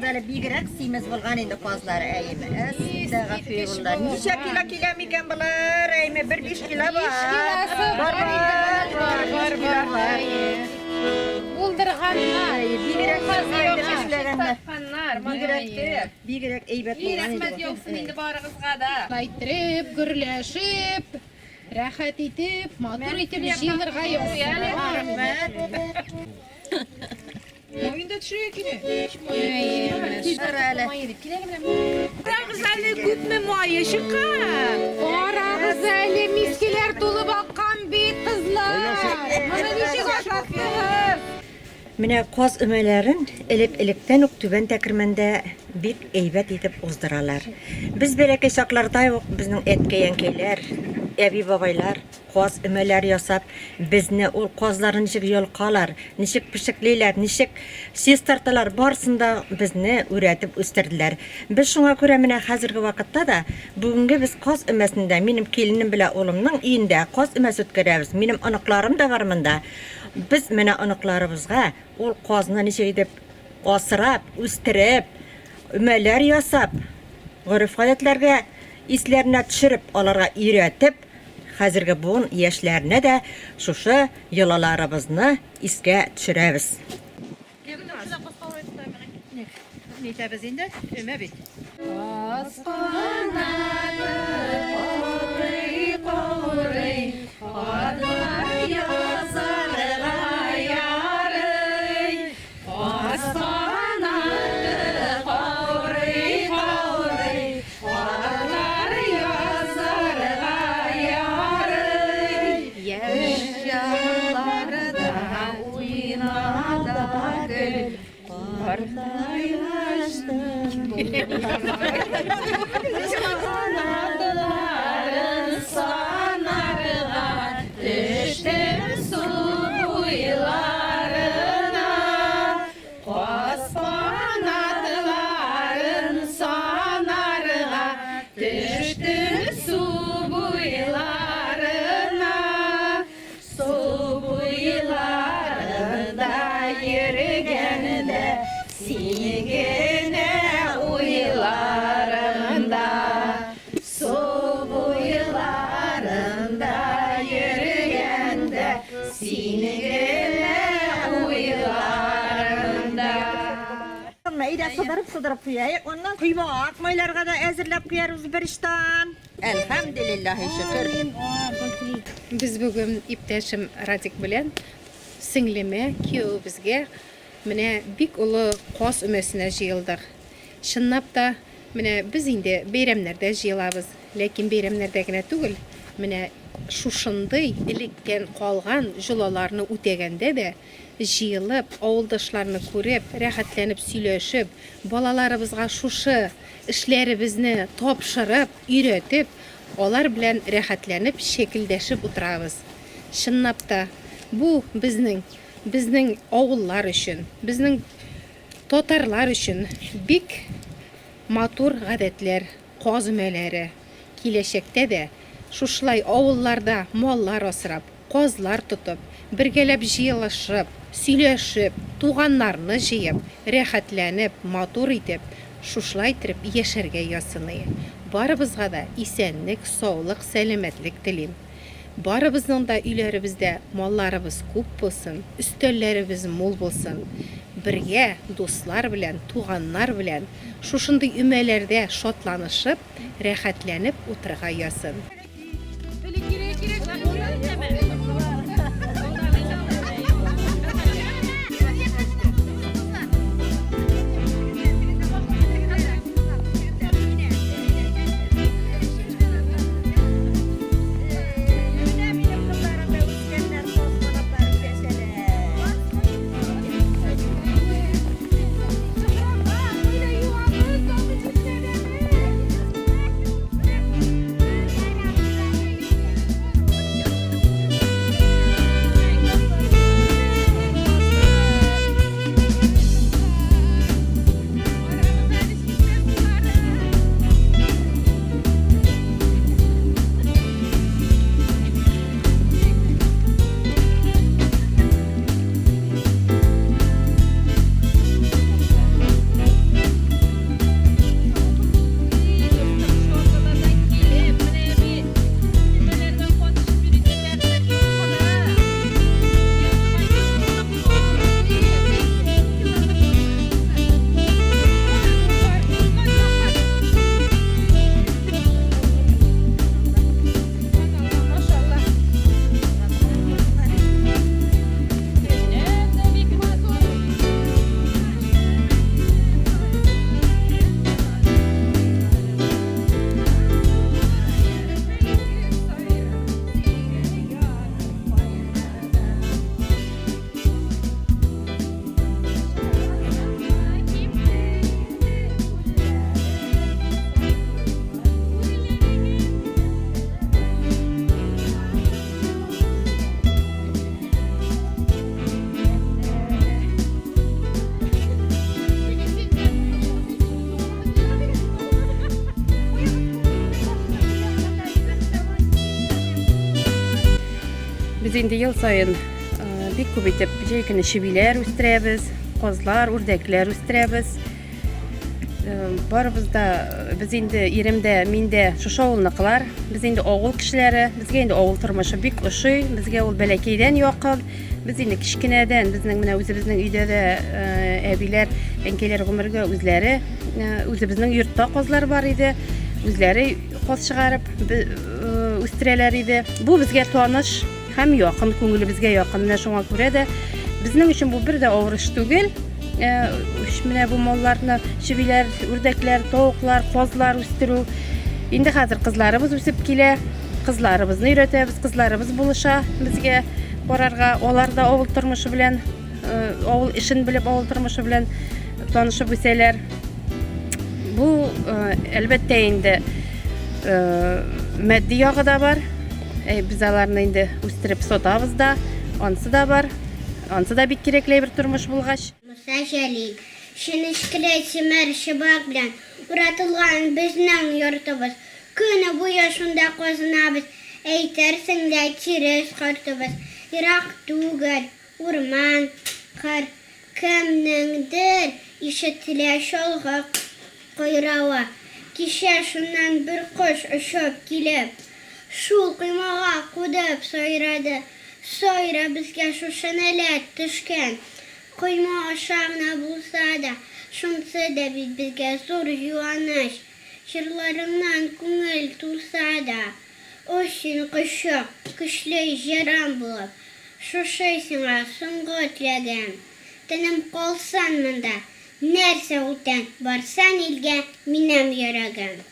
Карагыз әле, бигрәк симез булган инде казлар, әйеме? Әстәгафирулла. Ничә кило килә микән болар, әйеме? Бер 5 кило бар. Бар, бар, бар, бар, бар, бар. Булдырганнар. Бигрәк эшләгәннәр. Бигрәк, бигрәк әйбәт булган инде. Рәхмәт яусын инде барыгызга да. Иттереп, гөрләшеп, рәхәт итеп, матур итеп җыелырга язсын. Рәхмәт. Маен да төшерергә кирәк. Карагыз әле, күпме мае чыккан. Карагыз әле, мискиләр тулып аккан бит, кызлар. Моны ничек ашаттыгыз? Менә каз өмәләрен элек-электән үк Түбән Тәкермәндә бик әйбәт итеп уздыралар. Без бәләкәй чакларда ук безнең әткәй-әнкәйләр, әби-бабайлар каз өмәләр ясап, безне ул казларны ничек йолкалар, ничек пешеклиләр, ничек чистарталар, барысын да безне үрәтеп үстерделәр. Без шуңа күрә менә хәзерге вакытта да, бүгенге без каз өмәсендә, минем киленем белән улымның өендә каз өмәсе үткәрәбез, минем оныкларым да бар монда. Без менә оныкларыбызга ул казны ничек итеп асрап, үстереп, өмәләр ясап, гореф-гадәтләргә исләренә төшереп, аларга өйрәтеп, Хәзерге буын яшьләренә дә шушы йолаларыбызны искә төшерәбез. Нитәбез инде, өмә бит. Каз канаты каурый, каурый, хатлар язарга ярый. Каз канаты каурый, каурый, Хатлар язарга ярый, яшь чакларда уйна да көл, картайгач Канатларын санарга төштем су буйларына. Каз канатларын санарга төштем су буйларына. Су буйларында йөргәндә син генә уйларымда. Су буйларында йөргәндә син генә уйларымда. Әйдә сыдырып-сыдырып куяйык. Аннан коймак майларга да әзерләп куярбыз берочтан. Әлхәмделиллаһи шөкер. Без бүген иптәшем Радик белән сеңлемә, киявебезгә менә бик олы каз өмәсенә җыелдык. Чынлап та, менә без инде бәйрәмнәрдә җыелабыз, ләкин бәйрәмнәрдә генә түгел, менә шушындый электән калган җолаларны үтәгәндә дә җыелып, авылдашларны күреп, рәхәтләнеп сөйләшеп, балаларыбызга шушы эшләребезне тапшырып, өйрәтеп, алар белән рәхәтләнеп чәкелдәшеп утырабыз. Чынлап та, бу безнең, безнең авыллар өчен, безнең Татарлар өчен бик матур гадәтләр, каз өмәләре. Киләчәктә дә шушылай авылларда маллар асрап, казлар тотып, бергәләп җыелышып, сөйләшеп, туганнарны җыеп, рәхәтләнеп, матур итеп, шушылай иттереп яшәргә язсыные. Барыбызга да исәнлек, саулык, сәламәтлек телим. Барыбызның да өйләребездә малларыбыз күп булсын, өстәлләребез мул булсын. Бергә, дуслар белән, туганнар белән шушындый өмәләрдә шатланышып, рәхәтләнеп утырырга язсын. Менә минем кызларым да үскәннәр, каз канатларын чәчәләр. Без инде ел саен бик күп итеп җәй көне чебиләр үстерәбез, казлар, үрдәкләр үстерәбез. Барыбыз да без инде ирем дә, мин дә шушы авылныкылар. Без инде авыл кешеләре. Безгә инде авыл тормышы бик ошый. Безгә ул бәләкәйдән якын. Без инде кечкенәдән безнең менә үзебезнең өйдә дә әбиләр, әнкәйләр гомергә үзләре үзебезнең йортта казлар бар иде. Үзләре каз чыгарып үстерәләр иде. Бу безгә таныш һәм якын, күңелебезгә якын. Менә шуңа күрә дә безнең өчен бу бер дә авыр эш түгел. Менә бу малларны, чебиләр, үрдәкләр, тавыклар, казлар үстерү. Инде хәзер кызларыбыз үсеп килә. Кызларыбызны өйрәтәбез, кызларыбыз булыша безгә карарга. Алар да авыл тормышы белән, авыл эшен белеп, авыл тормышы белән танышып үсәләр. Бу, әлбәттә инде, матди ягы да бар. Без аларны инде үстереп сатабыз да, ансы да бар. Ансы да бик кирәкле әйбер тормыш булгач. Муса Җәлил. Чәнечкеле тимер чыбык белән уратылган безнең йортыбыз. Көне буе шунда казынабыз, әйтерсең лә тирес кортыбыз. Ерак түгел, урман, кыр. Кемнеңдер ишетелә чалгы кайравы. Кичә шуннан бер кош очып килеп, шул коймага кунып сайрады. Сайра безгә шушы нәләт төшкән. Койма аша гына булса да, шунсы да бит безгә зур юаныч. Җырларыңнан күңел тулса да, Оч син, кошчык, көчле җырым булып, Шушы сиңа соңгы теләгем. Тәнем калсын монда, нәрсә ул тән, Барсын илгә минем йөрәгем.